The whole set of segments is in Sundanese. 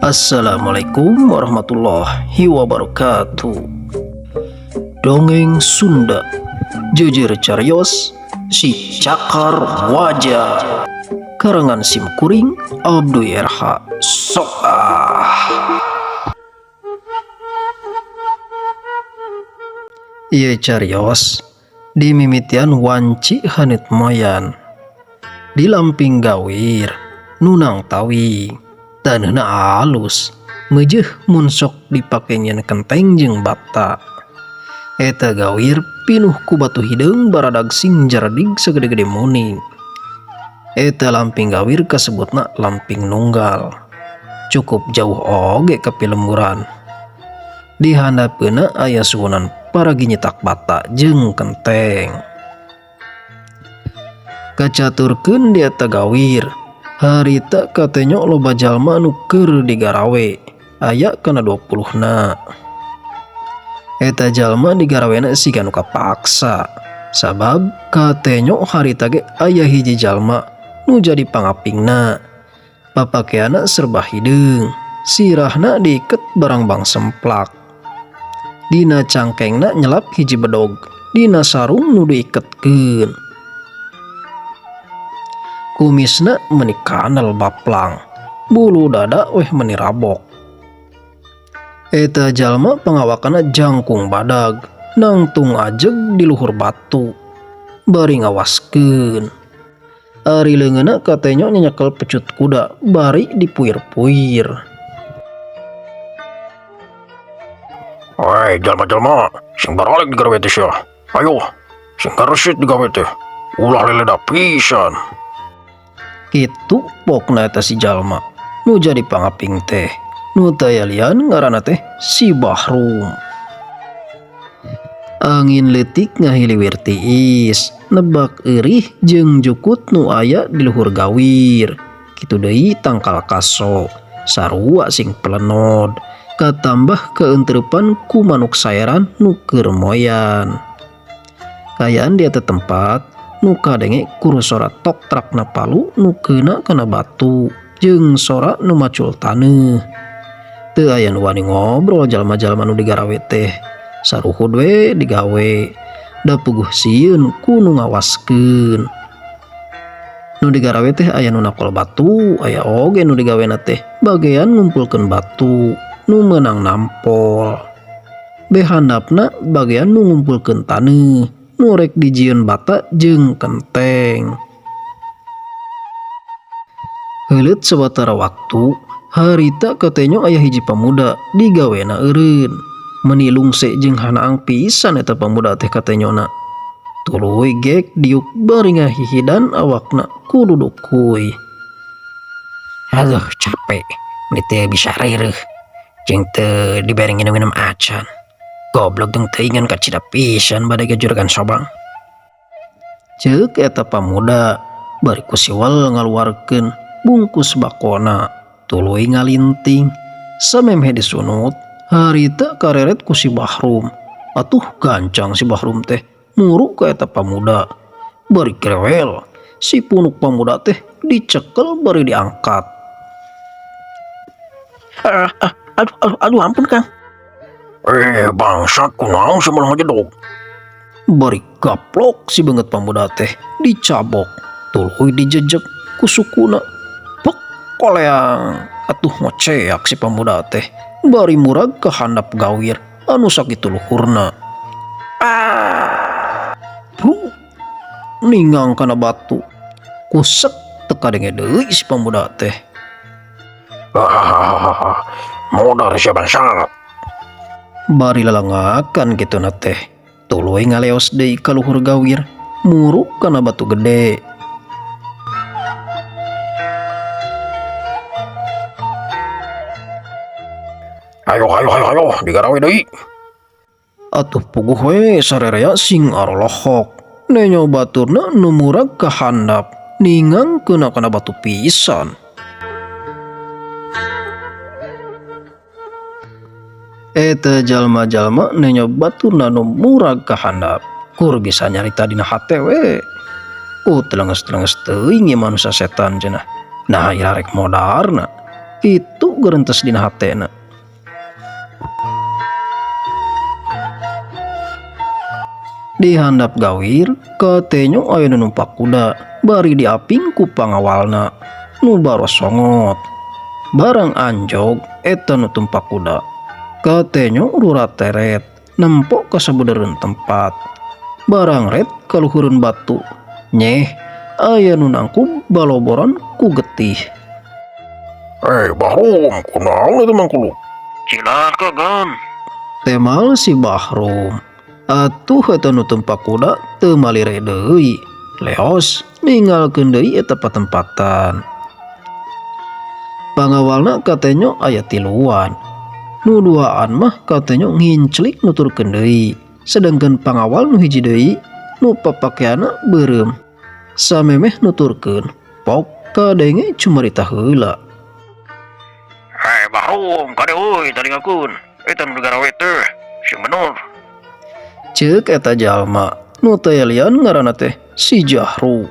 Assalamualaikum warahmatullahi wabarakatuh. Dongeng Sunda Jeujeur Carios Si Cakar Waja, karangan sim kuring Abdul RH. Sok ah. Ieu carios dimimitian wanci haneut moyan di lamping gawir nunang tawing. Taneuhna alus, meujeuh mun sok dipake nyieun kenteng jeung bata. Eta gawir pinuh ku batu hideung baradag sing jaredig sagede-gede muning. Eta lamping gawir kasebutna lamping nunggal. Cukup jauh oge ka pilemburan. Di handapeunna aya suhunan paragi nyitak bata jeung kenteng. Kacaturkeun di eta gawir, harita katenyo loba jalma nu keur digarawe, aya kana 20 na. Eta jalma digarawena siga nu kapaksa, sabab katenyo harita ge aya hiji jalma nu jadi pangapingna. Papakeanna serba hideung, sirahna diiket barangbang semplak. Dina cangkengna nyelap hiji bedog, dina sarung nu diiketkeun. Kumisna meni kanal baplang, bulu dada weh meni rabok. Eta jalma pangawakanna jangkung badag, nangtung ajeg di luhur batu, bari ngawaskeun. Ari leungeunna katenyo nyenyekel pecut kuda bari dipuir-puir. Hei jalma-jalma, sing baralik digawe teh sia. Ayo, sing garesit digawe teh. Ulah leleda pisan. Kitu pokna eta si jalma nu jadi pangaping teh. Nu taya lian ngaranna teh si Bahrum. Angin leutik ngahiliwir tiis, nebak eurih jeung jukut nu aya di luhur gawir. Kitu deui tangkal kaso, sarua sing pelenod, katambah keuntreupan ku manuk saeran nu keur moyan. Kaayaan di eta tempat nu kadenge ku sora tok trakna palu nu keuna kana batu jeung sora nu macul taneuh. Teu aya nu wani ngobrol jalma-jalma nu digarawe teh, saruhud we digawe, da puguh sieun ku nu ngawaskeun. Nu digarawe teh aya nu nakol batu, aya oge nu digawena teh bagean ngumpulkeun batu, nu meunang nampol. Behandapna bagean nu ngumpulkeun taneuh, nu rek dijieun bata jeung kenteng. Heuleut sawatara waktu, harita katenyo aya hiji pamuda digawena eureun. Meni lungse jeung hanaang pisan eta pamuda teh katenyona. Tuluy gek diuk bari ngahihidan awakna ku dudukuy. Aduh capek, meni teu bisa reureuh. Jeung teu dibere nginum-nginum acan. Goblok jeung teuingan kacida pisan bade ge juragan sobang. Ceuk eta pamuda bari ku siwal ngaluarkeun bungkus bakona, tuluy ngalinting. Samemeh disunut, harita kareret ku si Bahrum. Atuh gancang si Bahrum teh muru ka eta pamuda. Bari krewel, si punuk pamuda teh dicekel bari diangkat. Aduh, aduh, aduh, ampun Kang. Bangsat, kunaon sih malah ngejedog. Bari gaplok si beungeut pamuda teh dicabok, tuluy dijejek ku sukuna. Pek koleang, atuh ngoceak si pamuda teh bari murag ka handap gawir anu sakitu luhurna. Ah! Bru, ningang kana batu. Kusek teu kadenge deui si pamuda teh. Hahaha, modar sia bangsat. Bari lalangakan kitu na teh, tuluy ngaleos deui ka luhur gawir, muruk kana batu gede. Ayo, ayo, ayo, ayo, digarawe deui. Atuh puguh we sarerea sing arolohok. Nenyo baturna nu murag ka handap, ningang keuna kana batu pisan. Eta jalma-jalma nenyo baturna nu murag ka handap, kur bisa nyarita dina hate we. Ku telenges-telenges teuing ieu manusia setan cenah. Nah ira rek modarna. Kitu gerentes dina hatena. Di handap gawir katenyo aya nu numpak kuda bari diaping ku pangawalna nu barosongot. Barang anjog eta nu tumpak kuda. Katenyo rurateret nempok ka sabudeureun tempat. Barang ret kaluhureun batu nyeh aya nu nangkub baloboran ku getih. Bahrum, kunaon eta Mangkulu? Cilaka Gan. Temal si Bahrum. Atuh eta nu tumpak kuda teu malire deui. Leos ninggalkeun deui eta patempatan. Pangawalna katenyo aya tiluan. Nu duaan mah katenyo nginclik nuturkeun deui. Sedangkan pangawal nu hiji deui nu papakeanna beureum. Samemeh nuturkeun, pok kadenge cumarita heula. Hei Bahrum, kade euy talingakeun. Eta nu digarawe teh, sing bener. Ceuk eta jalma nu teu lian ngaranna teh si Jahru.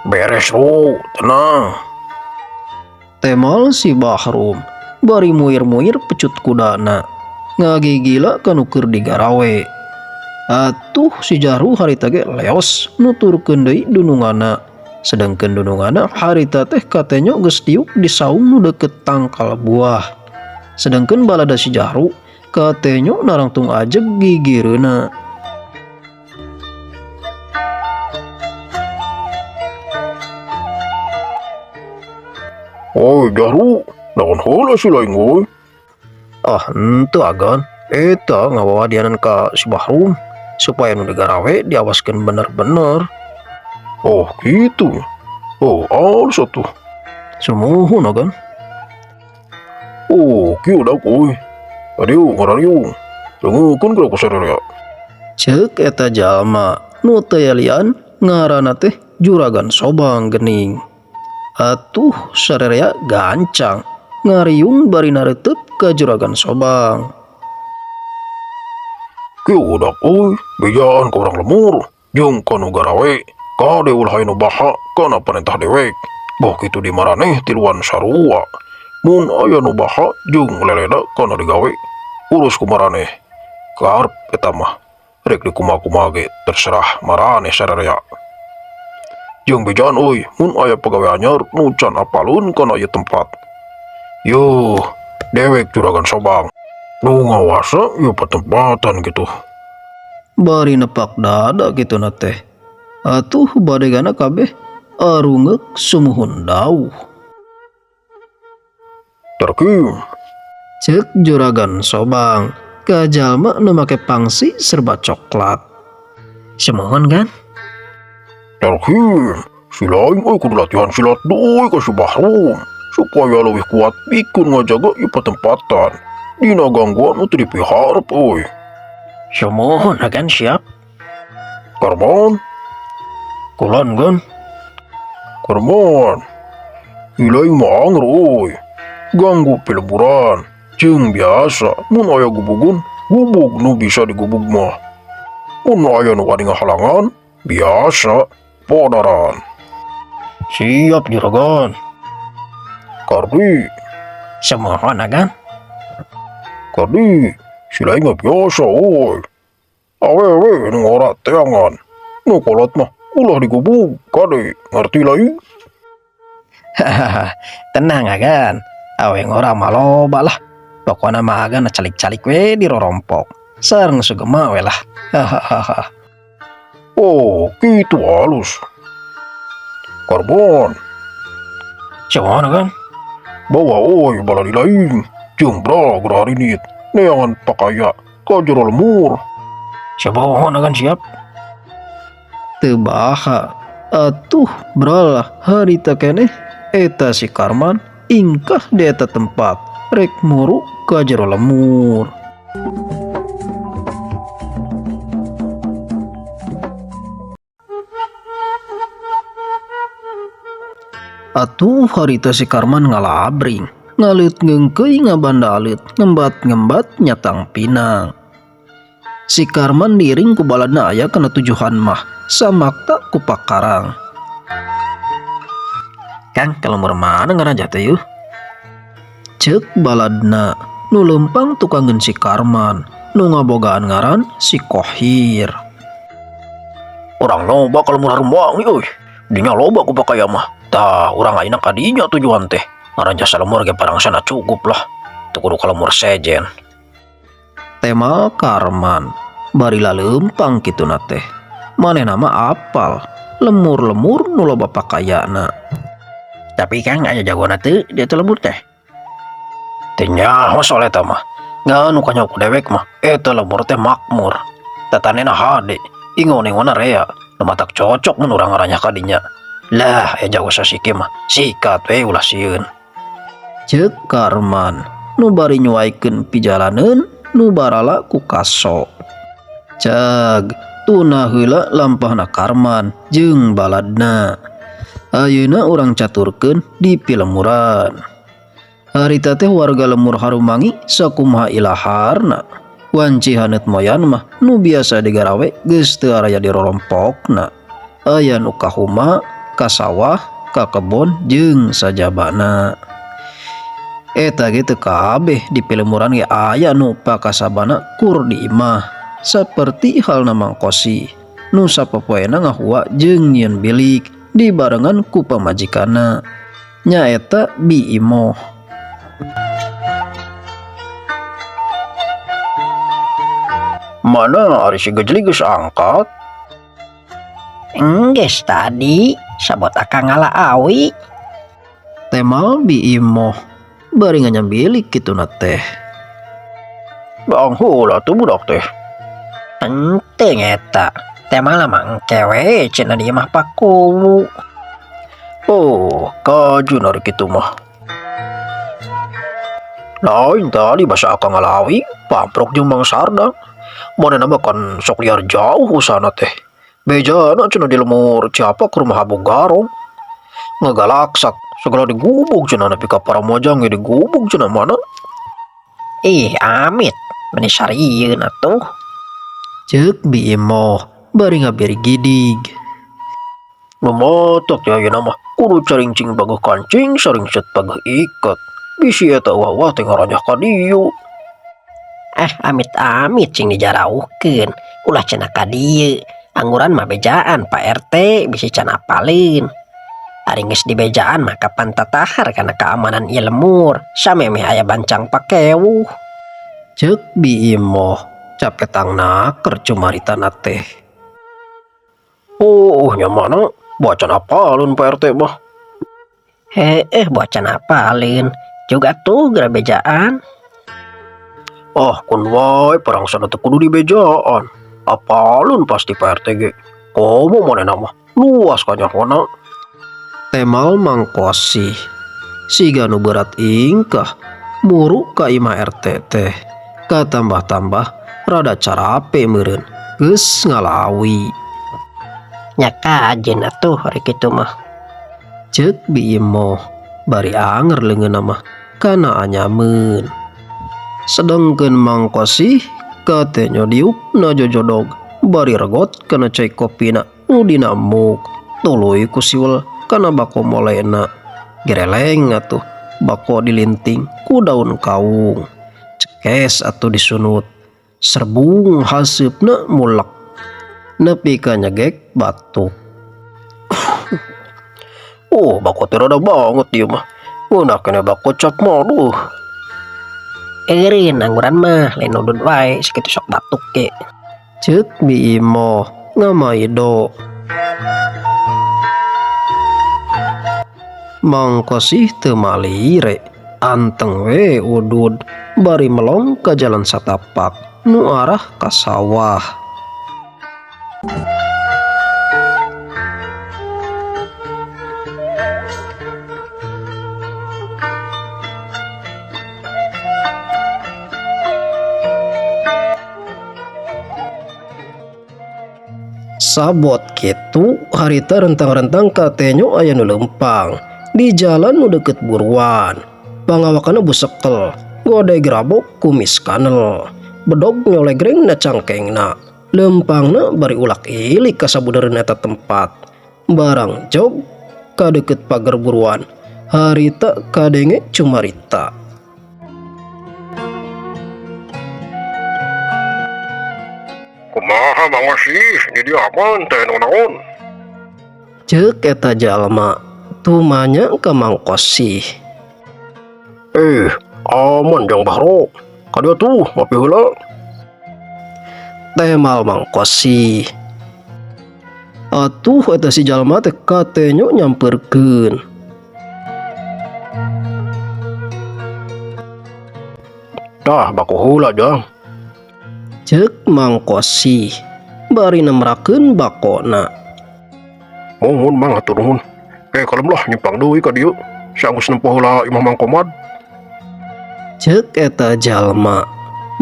Beres Ru, tenang. Temal si Bahrum bari muir-muir pecut kudana ngagigila kanu keur digarawe. Atuh si Jahru harita ge leos nuturkeun deui dununganna. Sedangkan dununganna harita teh katenyo geus diuk di saung nu deukeut tangkal buah. Sedangkan balada si Jahru katenyo narangtung ajeg gigireuna. Oi Jahru, naon heula si lain euy? Ah, henteu agan. Eta ngawawadianan ka si Bahrum supaya nu digarawe diawaskeun bener-bener. Oh gitu. Oh, alus atuh. Sumuhun agan. Oh, kieu dak euy. Adieu ngarariung. Leungeunkeun geura ku sararea. Ceuk eta jalma nu teu lian ngaranna teh Juragan Sobang geuning. Atuh sararea gancang ngariung bari nareuteup ka Juragan Sobang. Kieu dak euy, bejaan ka urang lemur jeung ka nu garawe. Kade ulah aya nu baha kana parentah dewek. Boh kitu di maraneh tiluan sarua. Mun aya nu baha jeung leleda kana digawe, urus ku maraneh. Karep eta mah. Rek dikumaha-kumaha ge terserah maraneh sararea. Jeung bejaan euy, mun aya pagawe anyar nu can apaleun kana ieu tempat. Yuh, dewek Juragan Sobang. Nu ngawasa ieu patempatan gitu. Bari nepak dada kitu na teh. Atuh badegana kabeh arungeuk sumuhun dauh. Tarkim. Ceuk Juragan Sobang ka jalma nu make pangsi serba coklat. Sumuhun kan? Tarkim, si lain euy kudu latihan silat deui ka si Bahrum supaya leuwih kuat pikeun ngajaga ieu patempatan. Dina gangguan nu teu dipiharep euy. Sumuhun agan siap. Karman. Kulon gun. Karman. Ilai mah anger euy. Ganggu pilemburan. Jeung biasa mun aya gubugun, gubug nu bisa digubug mah. Mun aya nu wani ngahalangan, biasa podaran. Siap juragan. Kardi. Sumuhun agan. Kardi, si lain mah biasa euy. Awewe nu ngora teangan. Nu kolot mah ulah digubug, kade ngerti lain? Hahaha, tenang agan. Awe ngora mah loba lah. Pokona mah agan calik-calik we di rorompok. Sareng sugema we lah. Hahaha. Oh, gitu halus. Karbon. Cuman kan? Bawa oi baladi lain. Jeung bra geura harinit. Neangan pakaya ka jero lemur. Sumuhun agan siap. Teu baha. Atuh bralah harita keneh eta si Karman ingkah di eta tempat rek muru ka jero lemur. Atuh harita si Karman ngalabring, ngaleut ngeungkeuy ngabandaaleut, ngembat-ngembat nyatang pinang. Si Karman diiring ku baladna aya kana tujuhan mah, samakta ku pakarang. Kang, ka lemur mana ngaraja teh yeuh? Cek baladna nu leumpang tukangeun si Karman nu ngabogaan ngaran si Kohir. Urang nyoba ka lembur Harumawangi euy. Dinya loba ku pakaya mah. Tah, urang ayeuna ka dinya tujuan teh. Ngaran jasa lembur ge parangsana cukup lah. Teu kudu ka lembur sejen. Tema Karman bari laleumpang kituna teh. Manehna mah apal lemur-lemur nu loba pakayana. Tapi Kang aya jagona teu di eta lembur teh? Teu nyaho soal eta mah. Ngan nu kanyaho ku dewek mah eta lembur teh makmur. Tatanena hade, ingon-ingonna rea. Nu matak cocok mun urang ngaranyah ka dinya. Lah, aya jago sasiki mah sikat we ulah sieun. Ceuk Karman nu bari nyuaikeun pijalaneun nu barala ku kaso. Cag, tuna heula lampahna Karman jeung baladna. Ayeuna urang caturkeun di pilemuran. Harita teh warga lemur Harumangi sakumaha ilaharna. Wanci haneut moyan mah nu biasa digarawe geus teu araya di rorompokna. Aya nu ka huma, ka sawah, ka kebon jeung sajabana. Eta ge teu kabeh di pilemuran ge aya nu pakasabana kur di imah. Saperti halna Mang Kosi nu sapopoena ngahua jeung nyieun bilik dibarengan ku pamajikanna. Nyaeta Bi Imoh. Mana ari si Gejli geus angkat? Enggeus tadi sabot akang ngala awi. Temal Bi Imoh bari nganyambilik kituna teh. Baang heula tuh budak teh. Henteu eta. Temal mah engke we cenah di imah pakuwu. Oh, kajun ari kitu mah. Lain tadi basa akang ngalawi, pamprok jeung Mang Sardang. Manehna mah kan sok liar jauh usahana teh. Bejana cenah di lemur Ciapak rumah Habu Garong. Ngagalaksak segala digubug cenah nepi ka paramojang ge digubug cenah mana. Ih, amit, meni sarieun atuh. Ceuk Bi Imoh bari ngabiri gidig. Nu matak teh ayeuna mah kudu caringcing pageuh kancing saringset pageuh iket. Bisi eta uwah-uwah teh ngaranyah ka dieu. Ah, amit-amit cing dijarauhkeun. Ulah cenah ka dieu. Angguran mah bejaan Pak RT bisi can apaleun. Ari geus dibejaan mah kapan tatahar kana keamanan ieu lemur. Samemeh aya bancang pakewuh. Ceuk Bi Imoh capetang naker cumaritana teh. Oh, nya mana bocan apaleun Pak RT mah. Heeh, bocan apaleun. Juga tuh geura bejaan. Ah, kun wae parangsana teu kudu dibejaan. Apaleun pasti Pak RT ge. Komo manehna mah luas kanyahona. Temal Mang Kosih siga nu berat ingkah muru ka imah RT teh. Katambah-tambah rada carape meureun geus ngalawi. Nya kajen atuh ari kitu mah. Ceuk Bi Imoh bari anger leungeunna mah kana anyameun. Sedengkeun Mang Kosih katenyo diuk na jojodog bari regot kana cai kopina nu dina muk tuluy ku siwel kana bako molena. Gereleng atuh bako dilinting ku daun kaung. Cekes atuh disunut. Serbung haseupna mulek. Nepi ka nyegek batuk. Oh, bako teh rada banget ieu mah. Ngeunah keneh bako cap mah duh. Eureun angguran mah lain nudud wae sakitu sok batuk ge. Ceuk Bi Imoh ngamaido. Mang Kosih teu malire, anteng we udud bari melong ka jalan satapak nu arah ka sawah. Sabot kitu harita rentang-rentang katenyo aya nu leumpang di jalan nu deukeut buruan. Pangawakanna busekel, gode grabok kumis kanel, bedog nyolegreng na cangkengna. Leumpangna bari ulak ilik ka sabudereun eta tempat. Barang jog ka deukeut pagar buruan, harita kadenge cumarita. Kumaha Mang Kosih, di dieu aman teu aya naon. Ceuk eta jalma tumanya ka Mang Kosih. Eh, aman Jang Bahro. Ka dieu tuh ngopi heula. Temal Mang Kosih. Atuh eta si jalma teh katenyo nyamperkeun. Tah baku heula Jang. Ceuk Mang Kosih bari nemrakeun bakona. Muhun Mang hatur nuhun. Eh kalem lah nyimpang deui ka dieu. Saenggeus nempo heula imah Mang Komad. Ceuk eta jalma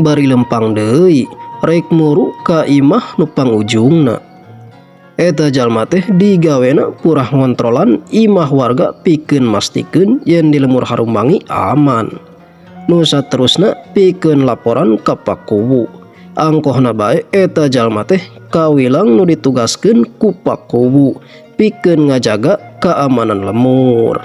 bari lempang deui rek muru ka imah nu pangujungna. Eta jalma teh digawena purah ngontrolan imah warga pikeun mastikeun yen di lemur Harumangi aman. Nu saterusna pikeun laporan ka Pakuwu. Angkohna bae eta jalma teh kawilang nu ditugaskeun ku Pakuwu pikeun ngajaga keamanan lemur.